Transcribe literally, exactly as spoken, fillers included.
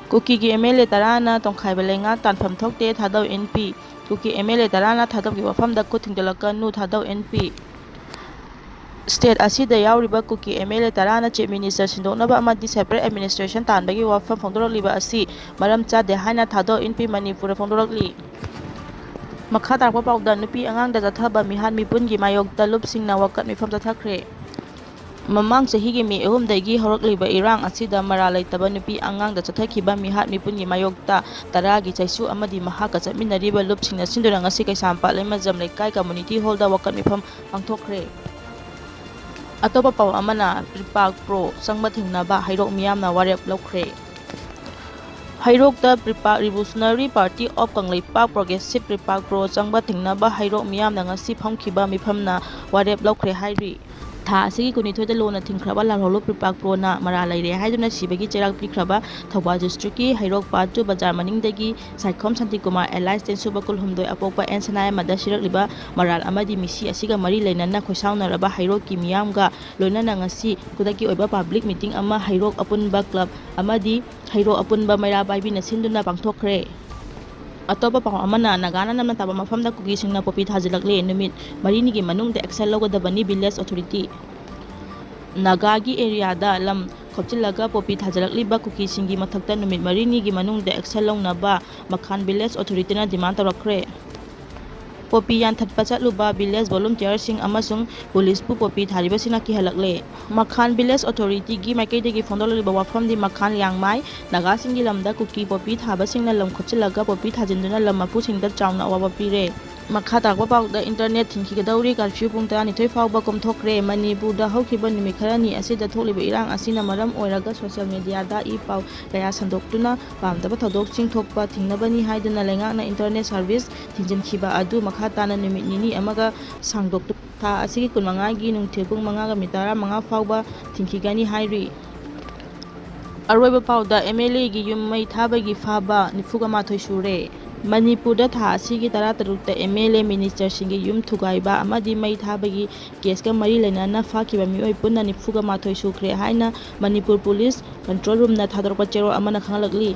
ꯀꯨꯀꯤꯒꯤ M L A ꯇꯔꯥꯅ ꯇꯣꯡꯈꯥꯏꯕ ꯂꯩꯉꯥꯛ ꯇꯥꯟꯐꯝ ꯊꯣꯛꯇꯦ, ꯊꯥꯗꯧ N P. Kuki M L A ꯇꯔꯥꯅ ꯊꯥꯗꯧꯒꯤ ꯋꯥꯐꯝꯗ ꯈꯨꯠ ꯊꯤꯡꯖꯤꯜꯂꯛꯀꯅꯨ, ꯊꯥꯗꯧ ꯑꯦꯟ ꯄꯤ꯫ ꯁ꯭ꯇꯦꯠ ꯑꯁꯤꯗ ꯌꯥꯎꯔꯤꯕ ꯀꯨꯀꯤ ꯑꯦꯝ ꯑꯦꯜ ꯑꯦ ꯇꯔꯥꯅ ꯆꯤꯐ ꯃꯤꯅꯤꯁꯇꯔ ꯁꯤꯟꯗꯣꯛꯅꯕ ꯑꯃꯗꯤ ꯁꯦꯄꯔꯦꯠ ꯑꯦꯗꯃꯤꯅꯤꯁꯇ꯭ꯔꯦꯁꯟ ꯇꯥꯟꯕꯒꯤ ꯋꯥꯐꯝ ꯐꯣꯡꯗꯣꯔꯛꯂꯤꯕ ꯑꯁꯤ ꯃꯔꯝ ꯆꯥꯗꯦ ꯍꯥꯏꯅ ꯊꯥꯗꯧ ꯏꯟ ꯄꯤ ꯃꯅꯤꯄꯨꯔꯗ ꯐꯣꯡꯗꯣꯔꯛꯂꯤ꯫ ꯃꯈꯥ ꯇꯥꯔꯛꯄ ꯄꯥꯎꯗ, ꯅꯨꯄꯤ ꯑꯉꯥꯡꯗ ꯆꯠꯊꯕ ꯃꯤꯍꯥꯠ ꯃꯤꯄꯨꯟꯒꯤ ꯃꯥꯌꯣꯛꯇ ꯂꯨꯞꯁꯤꯡꯅ ꯋꯥꯀꯠ ꯃꯤꯐꯝ ꯆꯠꯊꯈ꯭ꯔꯦ꯫ ꯃꯃꯥꯡ ꯆꯍꯤꯒꯤ ꯃꯦ ꯑꯍꯨꯝꯗꯒꯤ ꯍꯧꯔꯛꯂꯤꯕ ꯏꯔꯥꯡ ꯑꯁꯤꯗ ꯃꯔꯥꯜ ꯂꯩꯇꯕ ꯅꯨꯄꯤ ꯑꯉꯥꯡꯗ ꯆꯠꯊꯈꯤꯕ ꯃꯤꯍꯥꯠ ꯃꯤꯄꯨꯟꯒꯤ ꯃꯥꯌꯣꯛꯇ ꯇꯔꯥꯒꯤ ꯆꯩꯁꯨ ꯑꯃꯗꯤ ꯃꯍꯥꯛꯀ ꯆꯠꯃꯤꯟꯅꯔꯤꯕ ꯂꯨꯞꯁꯤꯡꯅ ꯁꯤꯟꯗꯨꯅ ꯉꯁꯤ ꯀꯩꯁꯥꯝꯄꯥꯠ ꯂꯩꯃꯖꯝ ꯂꯩꯀꯥꯏ ꯀꯝꯃꯨꯅꯤꯇꯤ ꯍꯣꯜꯗ ꯋꯥꯀꯠ ꯃꯤꯐꯝ ꯄꯥꯡꯊꯣꯛꯈ꯭ꯔꯦ꯫ ꯑꯇꯣꯞꯄ ꯄꯥꯎ ꯑꯃꯅ, ꯄ꯭ꯔꯤꯄꯥꯛ ꯄ꯭ꯔꯣ ꯆꯪꯕ ꯊꯤꯡꯅꯕ ꯍꯩꯔꯣꯛ ꯃꯤꯌꯥꯝꯅ ꯋꯥꯔꯦꯞ ꯂꯧꯈ꯭ꯔꯦ꯫ ꯍꯩꯔꯣꯛꯇ PREPAK revolutionary party of Kangleipak progressive PREPAK pro ꯆꯪꯕ ꯊꯤꯡꯅꯕ ꯍꯩꯔꯣꯛ ꯃꯤꯌꯥꯝꯅ ꯉꯁꯤ ꯐꯝꯈꯤꯕ ꯃꯤꯐꯝꯅ ꯋꯥꯔꯦꯞ ꯂꯧꯈ꯭ꯔꯦ ꯍꯥꯏꯔꯤ꯫ ꯊꯥ ꯑꯁꯤꯒꯤ ꯀꯨꯟꯅꯤꯊꯣꯏꯗ ꯂꯣꯟꯅ ꯊꯤꯡꯈ꯭ꯔꯕ ꯂꯥꯜꯍꯧꯂꯨꯞ ꯄ꯭ꯔꯤꯄꯥꯛ ꯄ꯭ꯔꯣꯅ ꯃꯔꯥꯜ ꯂꯩꯔꯦ ꯍꯥꯏꯗꯨꯅ ꯁꯤꯕꯒꯤ ꯆꯩꯔꯥꯛ ꯄꯤꯈ꯭ꯔꯕ ꯊꯧꯕꯥꯜ ꯗꯤꯁꯇ꯭ꯔꯤꯛꯀꯤ ꯍꯩꯔꯣꯛ ꯄꯥꯔꯠ ꯇꯨ ꯕꯖꯥꯔ ꯃꯅꯤꯡꯗꯒꯤ ꯁꯥꯏꯈꯣꯝ ꯁꯥꯟꯇꯤꯀꯨꯃꯥꯔ ꯑꯦꯂꯥꯏꯁ ꯇꯦꯟꯁꯨꯕ ꯀꯨꯟꯍꯨꯝꯗꯣꯏ ꯑꯄꯣꯛꯄ ꯑꯦꯟ ꯁꯅꯥꯌꯥꯏꯃꯗ ꯁꯤꯔꯛꯂꯤꯕ ꯃꯔꯥꯜ ꯑꯃꯗꯤ ꯃꯤꯁꯤ ꯑꯁꯤꯒ ꯃꯔꯤ ꯂꯩꯅꯅ ꯈꯣꯏꯁꯥꯎꯅꯔꯕ ꯍꯩꯔꯣꯛꯀꯤ ꯃꯤꯌꯥꯝꯒ ꯂꯣꯏꯅꯅ ꯉꯁꯤ ꯈꯨꯗꯛꯀꯤ ꯑꯣꯏꯕ ꯄꯕ꯭ꯂꯤꯛ ꯃꯤꯇꯤꯡ ꯑꯃ ꯍꯩꯔꯣꯛ ꯑꯄꯨꯟꯕ ꯀ꯭ꯂꯕ ꯑꯃꯗꯤ ꯍꯩꯔꯣꯛ ꯑꯄꯨꯟꯕ ꯃꯩꯔꯥ ꯄꯥꯏꯕꯤꯅ ꯁꯤꯟꯗꯨꯅ ꯄꯥꯡꯊꯣꯛꯈ꯭ꯔꯦ꯫ ꯑꯇꯣꯞꯄ ꯄꯥꯎ ꯑꯃꯅ, ꯅꯥꯒꯥꯅ ꯅꯝꯅ ꯇꯥꯕ ꯃꯐꯝꯗ ꯀꯨꯀꯤꯁꯤꯡꯅ ꯄꯣꯄꯤ ꯊꯥꯖꯤꯜꯂꯛꯂꯦ, ꯅꯨꯃꯤꯠ ꯃꯔꯤꯅꯤꯒꯤ ꯃꯅꯨꯡꯗ ꯑꯦꯛꯁꯟ ꯂꯧꯒꯗꯕꯅꯤ ꯚꯤꯂꯦꯖ ꯑꯣꯊꯣꯔꯤꯇꯤ꯫ ꯅꯥꯒꯥꯒꯤ ꯑꯦꯔꯤꯌꯥꯗ ꯂꯝ ꯈꯣꯞꯆꯤꯜꯂꯒ ꯄꯣꯄꯤ ꯊꯥꯖꯤꯜꯂꯛꯂꯤꯕ ꯀꯨꯀꯤꯁꯤꯡꯒꯤ ꯃꯊꯛꯇ ꯅꯨꯃꯤꯠ ꯃꯔꯤꯅꯤꯒꯤ ꯃꯅꯨꯡꯗ ꯑꯦꯛꯁꯟ ꯂꯧꯅꯕ ꯃꯈꯥꯟ ꯚꯤꯂꯦꯖ ꯑꯣꯊꯣꯔꯤꯇꯤꯅ ꯗꯤꯃꯥꯟ ꯇꯧꯔꯛꯈ꯭ꯔꯦ꯫ ꯄꯣꯄꯤ ꯌꯥꯟꯊꯠꯄ ꯆꯠꯂꯨꯕ ꯚꯤꯂꯦꯖ ꯚꯣꯂꯨꯟꯇꯤꯌꯔꯁꯤꯡ ꯑꯃꯁꯨꯡ ꯄꯨꯂꯤꯁꯄꯨ ꯄꯣꯄꯤ ꯊꯥꯔꯤꯕꯁꯤꯡꯅ ꯀꯤꯍꯜꯂꯛꯂꯦ꯫ ꯃꯈꯥꯟ ꯚꯤꯂꯦꯖ ꯑꯣꯊꯣꯔꯤꯇꯤꯒꯤ ꯃꯥꯏꯀꯩꯗꯒꯤ ꯐꯣꯡꯗꯣꯛꯂꯛꯂꯤꯕ ꯋꯥꯐꯝꯗꯤ ꯃꯈꯥꯟ ꯂꯤꯌꯥꯡꯃꯥꯏ ꯅꯥꯒꯥꯁꯤꯡꯒꯤ ꯂꯝꯗ ꯀꯨꯀꯤ ꯄꯣꯄꯤ ꯊꯥꯕꯁꯤꯡꯅ ꯂꯝ ꯈꯣꯞꯆꯤꯜꯂꯒ ꯄꯣꯄꯤ ꯊꯥꯖꯤꯟꯗꯨꯅ ꯂꯝ ꯃꯄꯨꯁꯤꯡꯗ ꯆꯥꯎꯅ ꯑꯋꯥꯕ ꯄꯤꯔꯦ꯫ ꯃꯈꯥ ꯇꯥꯔꯛꯄ ꯄꯥꯎꯗ, ꯏꯟꯇꯔꯅꯦꯠ ꯊꯤꯡꯈꯤꯒꯗꯧꯔꯤ, ꯀꯔꯐ꯭ꯌꯨ ꯄꯨꯡ ꯇꯔꯥꯅꯤꯊꯣꯏ ꯐꯥꯎꯕ ꯀꯣꯝꯊꯣꯛꯈ꯭ꯔꯦ꯫ ꯃꯅꯤꯄꯨꯔꯗ ꯍꯧꯈꯤꯕ ꯅꯨꯃꯤꯠ ꯈꯔꯅꯤ ꯑꯁꯤꯗ ꯊꯣꯛꯂꯤꯕ ꯏꯔꯥꯡ ꯑꯁꯤꯅ ꯃꯔꯝ ꯑꯣꯏꯔꯒ ꯁꯣꯁꯤꯌꯦꯜ ꯃꯦꯗꯤꯌꯥꯗ ꯏ ꯄꯥꯎ ꯀꯌꯥ ꯁꯟꯗꯣꯛꯇꯨꯅ ꯄꯥꯝꯗꯕ ꯊꯧꯗꯣꯛꯁꯤꯡ ꯊꯣꯛꯄ ꯊꯤꯡꯅꯕꯅꯤ ꯍꯥꯏꯗꯨꯅ ꯂꯩꯉꯥꯛꯅ ꯏꯟꯇꯔꯅꯦꯠ ꯁꯥꯔꯚꯤꯁ ꯊꯤꯡꯖꯤꯟꯈꯤꯕ ꯑꯗꯨ ꯃꯈꯥ ꯇꯥꯅ ꯅꯨꯃꯤꯠ ꯅꯤꯅꯤ ꯑꯃꯒ ꯁꯥꯡꯗꯣꯛꯇꯨꯅ ꯊꯥ ꯑꯁꯤꯒꯤ ꯀꯨꯟꯃꯉꯥꯒꯤ ꯅꯨꯡꯊꯤꯜ ꯄꯨꯡ ꯃꯉꯥꯒ ꯃꯤꯅꯤꯠ ꯇꯔꯥꯃꯉꯥ ꯐꯥꯎꯕ ꯊꯤꯡꯈꯤꯒꯅꯤ ꯍꯥꯏꯔꯤ꯫ ꯑꯔꯣꯏꯕ ꯄꯥꯎꯗ, ꯑꯦꯝ ꯑꯦꯜ ꯑꯦꯒꯤ ꯌꯨꯝ ꯃꯩ ꯊꯥꯕꯒꯤ ꯐꯥꯕ ꯅꯤꯐꯨꯒ ꯃꯥꯊꯣꯏ ꯁꯨꯔꯦ꯫ ꯃꯅꯤꯄꯨꯔꯗ ꯊꯥ ꯑꯁꯤꯒꯤ ꯇꯔꯥꯇꯔꯨꯛꯇ MLA minister ꯁꯤꯡꯒꯤ ꯌꯨꯝ ꯊꯨꯒꯥꯏꯕ ꯑꯃꯗꯤ ꯃꯩ ꯊꯥꯕꯒꯤ case ꯀ ꯃꯔꯤ ꯂꯩꯅꯅ ꯐꯥꯈꯤꯕ ꯃꯤꯑꯣꯏ ꯄꯨꯟꯅ ꯅꯤꯐꯨꯒ ꯃꯥꯊꯣꯏ ꯁꯨꯈ꯭ꯔꯦ ꯍꯥꯏꯅ ꯃꯅꯤꯄꯨꯔ police control room ꯅ ꯊꯥꯗꯣꯔꯛꯄ ꯆꯦꯔꯣꯜ ꯑꯃꯅ ꯈꯪꯍꯜꯂꯛꯂꯤ꯫